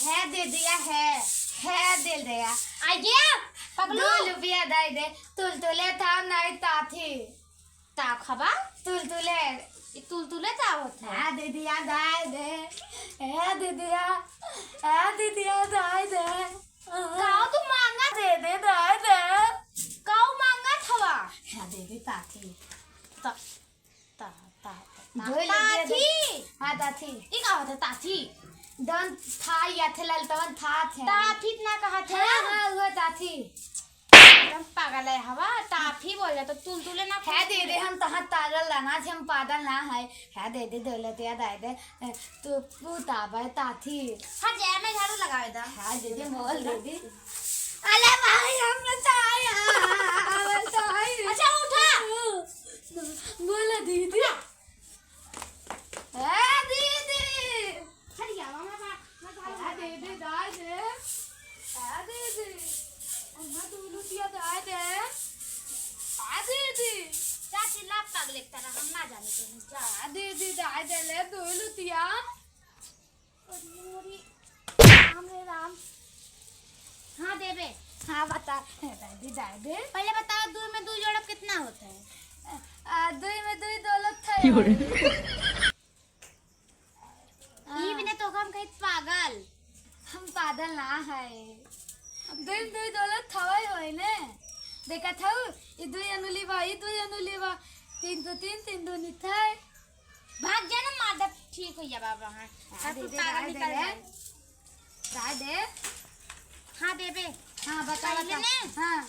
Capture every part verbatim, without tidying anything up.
है दीदिया, है, है दीदिया। आइए, पगलू। दो रुपया दे दे, तुलतुले था नहीं ताथी। ता खबा? तुलतुले। ई तुलतुले का होत है? हाँ दीदिया, दे दे। है दीदिया, है दीदिया, दे दे। काऊ तू मांगा? दे दे, दे दे। काऊ मांगा थवा? हाँ दे दे ताथी। ता ता, ता, ता, धोई ले दिया ताथी। दे। हाँ, ताथी। ई का होत है, ताथी? दन था, या थे ललतवन था थे। ताथी ना कहत है। हाँ, हाँ, वो ताथी। एकदम पागल है हवा, ताथी बोल रहा तो तुलतुले ना है। दीदी, हम तहाँ तागल ना, हम पागल ना है। है दीदी, दौलतिया दे दे। तू पूत आवे ताथी। हाँ, जय में झाड़ू लगावे दा। हाँ दीदी, बोल दीदी। अरे भाई, हम तो आए हैं, हम तो आए हैं। अच्छा, उठा। बोला दीदी। ए दीदी। हट जा, मामा बा-, मैं बाहर ए दीदी, दाई दे। ए दीदी। अम्मा, दो रुपया दाई दे। ए दीदी। जा चिल्ला पागल एक तरह, हम ना जाने तो। जा दीदी, दाई दे ले दो रुपया। अरे मोरी, राम रे राम। हाँ देबे। हाँ बता, दादी दाई दे। पहले बताओ, दुई में दुई जोड़ब कितना होता है? आ, दुई में दुई दौलत है। क्यों रे? हाँ। ई बिना तो हम कहीं पागल। हम पागल ना है। दुई में दुई दौलत थवाई होए ने। देखा था, ई दुई अनुली बा, ई दुई अनुली बा। तीन तो तीन, तीन दो निथाई। भाग जा ना माधव, ठीक हो जा बाबा। हाँ, हाँ, सब दे कुछ दे, पागल राय दे निकल दे। जाए। राय दे। हाँ, देबे। हाँ, बता, पहले बता। ने हाँ।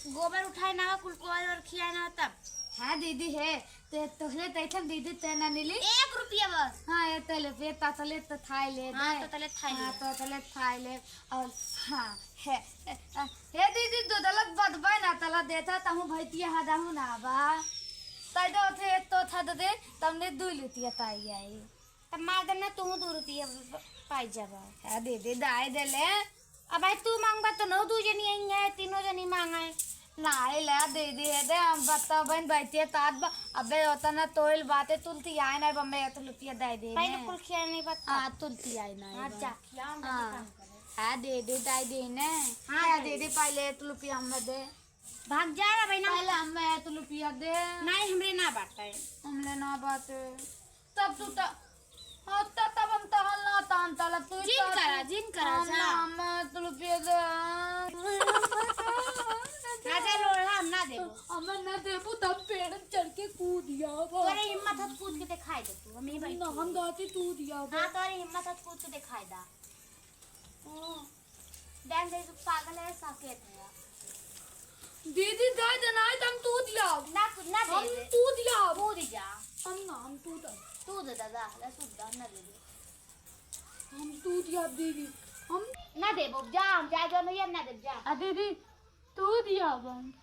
गोबर उठाए ना हो, कुल गोबर और खियाए ना हो तब। हाँ, दीदी है। ते तोहले तैथन दीदी ते ना नीली। एक रुपया बस। हाँ, ये तले पे ततले तो थाई ले हाँ, दे। ततले थाई हाँ, ले। ततले थाई ले। और हाँ, है। ए, ए, हे दीदी, दो दलत बदबे ना तला देता, तहु भैतिया हदाहु ना बा। तै दो थे, तो था दे दे, तमने दुई लुतिया ताई आई। तब मार देना, तू दो रुपया ब-, पाई जाबा। हाँ दीदी, दाई दे ले। अब भाई तू मांगबा तो नौ दू जनी आई है, तीनों जनी मांगा है। लाई ला दीदी, हे दे, हम बता बहन बैठे तात बा। अबे होता ना तोइल बाते तुलती आए ना, बम्बे तो लुतिया दाई दे पहले ने। कुल खिया नहीं बता। हाँ, तुलती आए ना, हाँ, बा। जा, खिया, हम हाँ। काम करे। हाँ, दे दे, दाई दे ने। हाँ, क्या दे दे, पहले एक रुपया हमें दे। भाग जा रे बहिना। पहले हमें एक रुपया दे। नहीं, हमरे ना बाटे। हमरे ना बाटे। तब तू त-, हाँ, त-, तब हम तहल ना तान तलब, तू जिन तो करा, तू जिन करा, हम जा। ना, हमें एक रुपया दे। राजा लोढ़ा, हम ना देबो। हमें ना देबो, तब पेड़ चढ़ के कूद जाबो। तोरे हिम्मत हो, कूद के दिखाई दे तू, हम ही बैठी। ना, हम गाती तू दिया बा। हाँ, तोरे हिम्मत हो, कूद के दिखाई दा। हाँ। डैम जैसे पागल है, साकेत है। दीदी, दे दे, नाहीं तो हम तू दिया। ना, ना दे हम दे। तू दिया। कूद जा। हम ना, हम तू दे। तू दे दादा, ले तू दे, ना दे दे। हम तू दिया दीदी। हम ना देबो, जा, हम जाए जो नहीं, हम ना देब, जा। आ दीदी, तू दिया बन।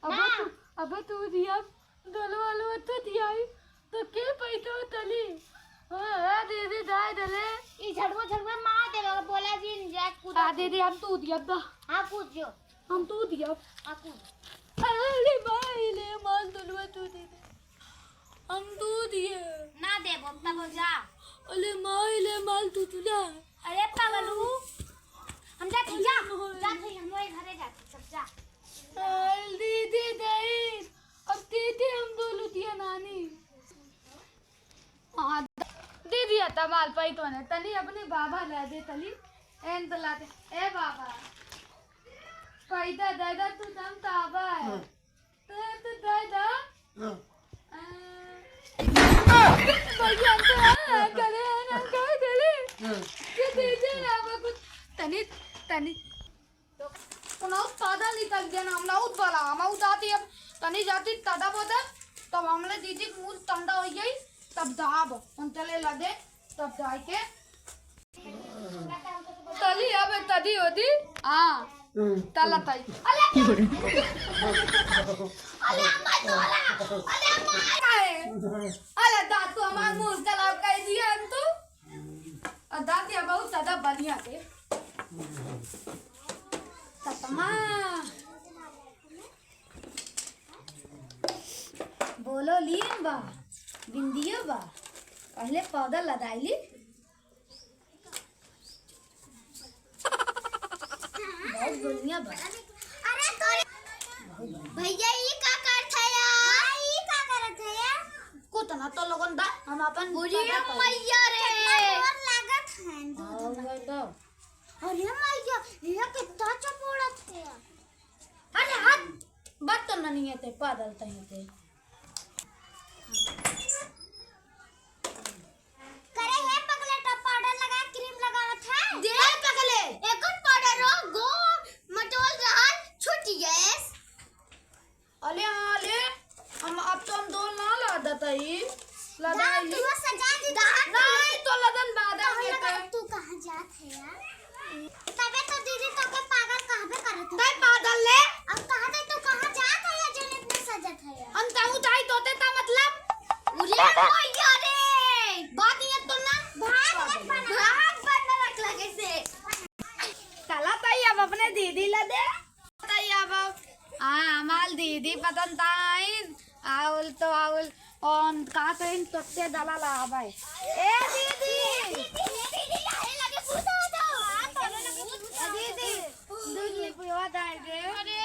अबे ना। तू, अबे तू दिया, दलवा लवा तू दिया ही, तो के पैदा तली? हाँ, हाँ, दीदी, दाई दले। ई झड़ुआ, झड़ुआ मार दे, अगर बोला जी, जा कूदा हाँ, तू। दीदी, हम तू दिया, दा। हाँ, कूद जो। हम तू दिया। हाँ, कूद। अरे भाई, ले मार दलवा तू दीदी। हम तू दिए। ना देबो, तब जा। अरे माई, ले मार तू तुला। अरे पागलू, हम जाते, जा, अरे माई। जाते, हम वही घरे जाते, सब जा। अरे दीदी, दही। अब दे दे हम दो लुतिया नानी। हाँ, दे दिया तमाल पैतो ने, तनी अपने बाबा ला दे तली, एन तो लाते, ए बाबा, पैदा दादा तू तम ताबा है, हाँ। तो, तो दादा, हाँ। आ, भैया तो आ, करे, ना, का करे? हाँ। ये दे दे, बाबा कुछ, तनी, तनी। तो उनाउत तादा निकल गया ना, हम नाउत वाला, हम आउत आती अब तनी जाती तादा बोते, तब हमले दीदी के मुंह ठंडा हो गई, तब दाब, हम चले लगे, तब जाए के। तली अब तदी होती, हाँ, हम्म। तला तई। अले, अले, अम्मा, तो अला, अले, अम्मा, आए। अले, दांत तो हमार मुंह खराब कर दिया हम तो। आ दांत या बहुत ज्यादा बढ़िया दे। ततमा। बोलो लीन बा, बिंदियो बा। पहले पाउडर लगाई ली। अरे तोरे भैया, ई का करत है यार? हाँ, ई का करत है यार? कुछ ना तो लोगन दा, हम अपन अरे पता करी। मैया रे। कितना डर लागत है, दूध हाँ, में। वही तो। अरे मैया, ये कितना चपोड़त है यार। अरे हाथ, बात तो ना नहीं है ते, पागल तहीं ते। करे हे पगले, तो पाउडर लगा, क्रीम लगावत है। दे पगले। एकर पाउडर हो, गो मटोल रहल, छूट गैस। अले, अले, हम अब तो हम दो ना लादत हई। लदा दांत ली। तू सजा दी, दांत नहीं, तो लदन बाद तो में लगा, के। तू कहाँ जात है यार? तबे तो दीदी तोके पागल कहबे करत है। तै पागल ले। अब कहा दे तू कहाँ जात है या जौन इतने सजत है यार? हम कहूँ जाई तोते ता मतलब? उरे भैया रे। बात ये तो ना भाग मत बना। भाग मत बना रख लगे से। चला ताई अब अपने दीदी ला दे। ताई अब, हाँ, हमाल दीदी पतन ताइन। आउल तो आउल, ओन का कहिन तोते दला ला आवे। ए दीदी। ए दीदी, काहे लगे पूछा हो तो? ए दीदी, दूध ले पियवा दाई दे। अरे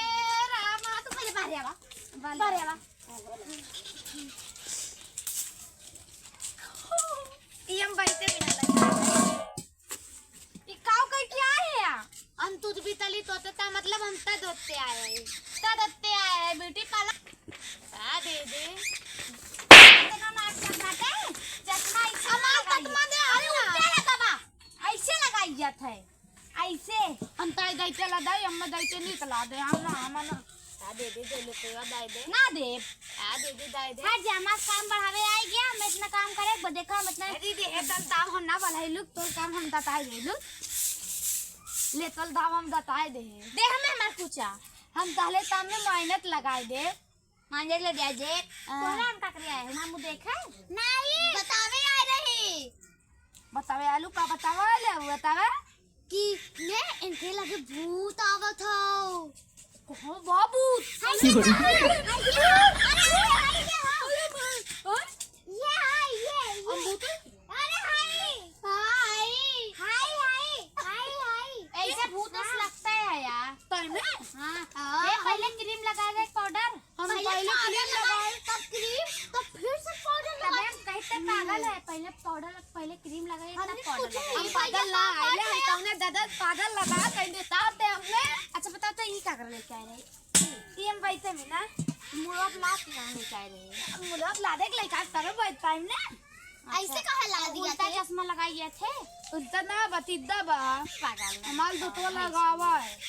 राम, आ तो पहले बाहर आवा। बाहर आवा। ई हम बैठे बिना लगे। ई काव कह के आए हैं या? हम दूध बीतली तोते ता मतलब हम ता दोते आए हैं। ता दोते आए हैं ब्यूटी पार्लर। ता दे दे। इतना नाक चल बाटे, चश्मा ऐसे हमार लगाई। चश्मा दे, अरे अरे ना। उल्टे लगावा। ऐसे लगाई जात है। ऐसे। हम ताई दाई चला दाई, हम दाई के निकला दे, हम ना, हम ना। आ दे दे, दो रुपया दे दे। ना दे। आ दे दे, दे दे। हट जा, हमार काम बढ़ावे आई गया, हम इतना काम करे, ब-, देखा हम इतना ए दीदी, ए तन ताव हम ना बढ़ाई लुक, तोर काम हम दताई दे लुक। ले तल दाव हम दताई दे। दे हमें हमार कुचा। हम तहले ताम में मेहनत लगाई दे। मांझे ले दे जे। हाँ। तोरा हम का करे आए, हमार मुंह देखे? नहीं। बतावे आए रही। बतावे आलू का बतावे ले, बतावे? कि ने इनके लगे भूत आवत हौ। कहाँ बा भूत? हाय, ये हाय, हाय, ये हाय, अरे, हाय, ये हाय। अरे भाई, हाँ? ये हाय, ये, ये। हम भूत? अरे हाय, हाय, हाय, हाय, हाय, हाय। ऐसे भूत हाँ। लगता है यार। सही में? हाँ। हाँ। ये पहले क्रीम लगा दे, पाउडर। हम पहले पहले पाउडर क्रीम लगाए, लगाए, तब क्रीम, तब फिर से पाउडर तबे लगाए। हम कहते पागल है, पहले पाउडर, पहले क्रीम लगाए, तब हमने पाउडर कुछ लगाए। हम नहीं पागल ना पाउडर आइले, हम है। तौने दादा पागल लगा, कहीं देता ते हमने। अच्छा, बताओ तो ई का कर लेके आए रहे? ई हम बैठे में ना, मुड़वा लात ना लेके आए रहे। अब मुड़वा लादे के लेके आए, तबे बैठ पाइम ना। ऐसे अच्छा। काहे लगा दिया उल्टा थे? चश्मा लगाई गया थे। उल्टा ना, बतीदा बा। पागल ना। हमार दुतवा लगावा है।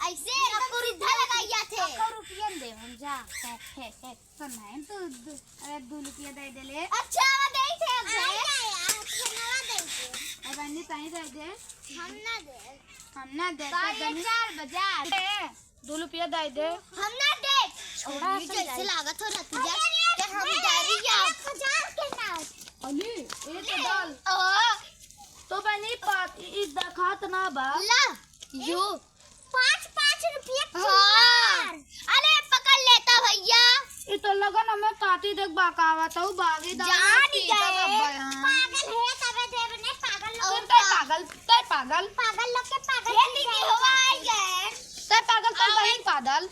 ऐसे एकदम सीधा लगाई गया थे। आपको रुपया दे, हम जा। हे, हे, हे। तो नहीं, तू दु-, अरे, दो रुपया दे दे ले। अच्छा, वो दे थे अब। अरे यार, छेनवा दे दे। ए बहनी, ताई दे दे। हम ना दे। हम ना दे, ताई, तो बहनी चार बजा। दे। दो रुपया दे दे। हम ना दे। छोड़ा ये से कैसे जाए। लागत हो नतीजा? अरे, अरे, कि हम अरे, जा रही हैं। एक हजार के नाम। अली, एक ले। डाल। ओ। तो बनी पात, ई देखात ना बा। ला, यो। पाँच, पाँच रुपया हाँ। चिल्लर। अरे, पकड़ लेता भैया। ई तो लगन हमें काटी देख बाकावत हूँ, बागी दाल जान सीधा गए। दब्बा यहाँ। पागल है, तबे देव ने पागल लोग और के तै पा- पागल, तै पागल। पागल लोग के पागल ये की दीदी जाए। हो आई गए। तै पागल, तै आओ। बहन पागल।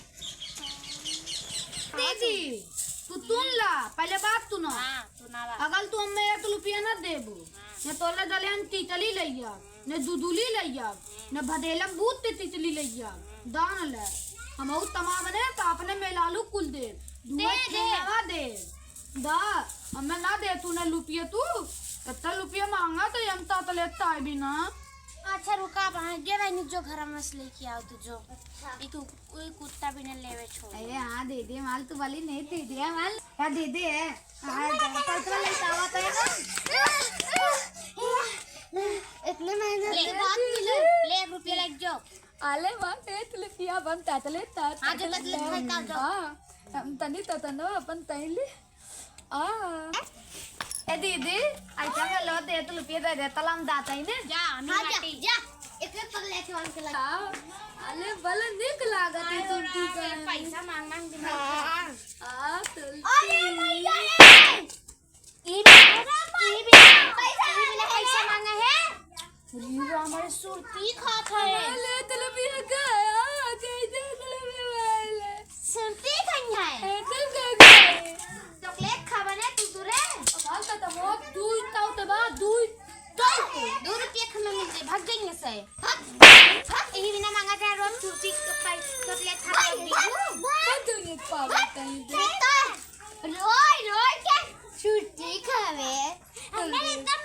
दीदी, तू तुन ला, पहले बात तू ना। हाँ, तू ना ला। अगर तू हमें एक रुपया ना देबू, हाँ। न तोले दले हम तितली लइया, न दुदुली लइया, न भदेलम बूत ते तितली लइया, दान ले। हम ऊ तमाम ने तो अपने मेलालू कुल दे। दे, दुआ दे। खेलवा दे। दा, हमें ना दे तू ना लुपिया तू। इतना लुपिया मांगा तो हम तो लेता है भी ना। अच्छा रुका, अब हाँ, गे बहनी जो घर में से लेके आओ तू जो। अच्छा। ई तू कोई कुत्ता भी नहीं लेवे छोड़। अरे हाँ दीदी, माल तू वाली नहीं दीदी है माल। क्या दीदी है? हाँ, जब तक तो लेता हुआ तो है ना। इतने महंगे ले, ले, बात की ले, ले एक रुपया लग जाओ। आले माँ, दे तू लुपिया बन ततले तात। हाँ, जो ततले ततले खाए तात जाओ। हाँ, हम तनी ततनो अपन तैली। आ। ए दीदी, ऐसा में लो, दे तू लुपिया दे दे, तलाम दाता ही ने। जा, हम हाँ, जा, माटी। जा। एक एक पगले के मांग के लगा। हाँ, अले बल निक लागत है आयो तुम राम, की ये गाय। पैसा मांग मांग दिमाग हाँ। खराब। आ, तुलसी। अरे मैया रे। ई भी, ई भी पैसा ई भी मांगे। पैसा मांगा है। अरे राम, अरे सुरती खात है। ले, तले भी है गया। सुनती कहीं है। ऐसे कैसे? चॉकलेट खाबा ना तू, तू रे। बाल का तो बहुत दूर का होते बा, दूर। तो दो रुपया खाना मिल जाए, भाग जाएंगे से। भाग, भाग। यही बिना मांगा था, रोज छुट्टी का पाई, चॉकलेट खा के दी। भाग जाएंगे पागल कहीं के। ये तो रोई, रोई के छुट्टी खावे। हमने तो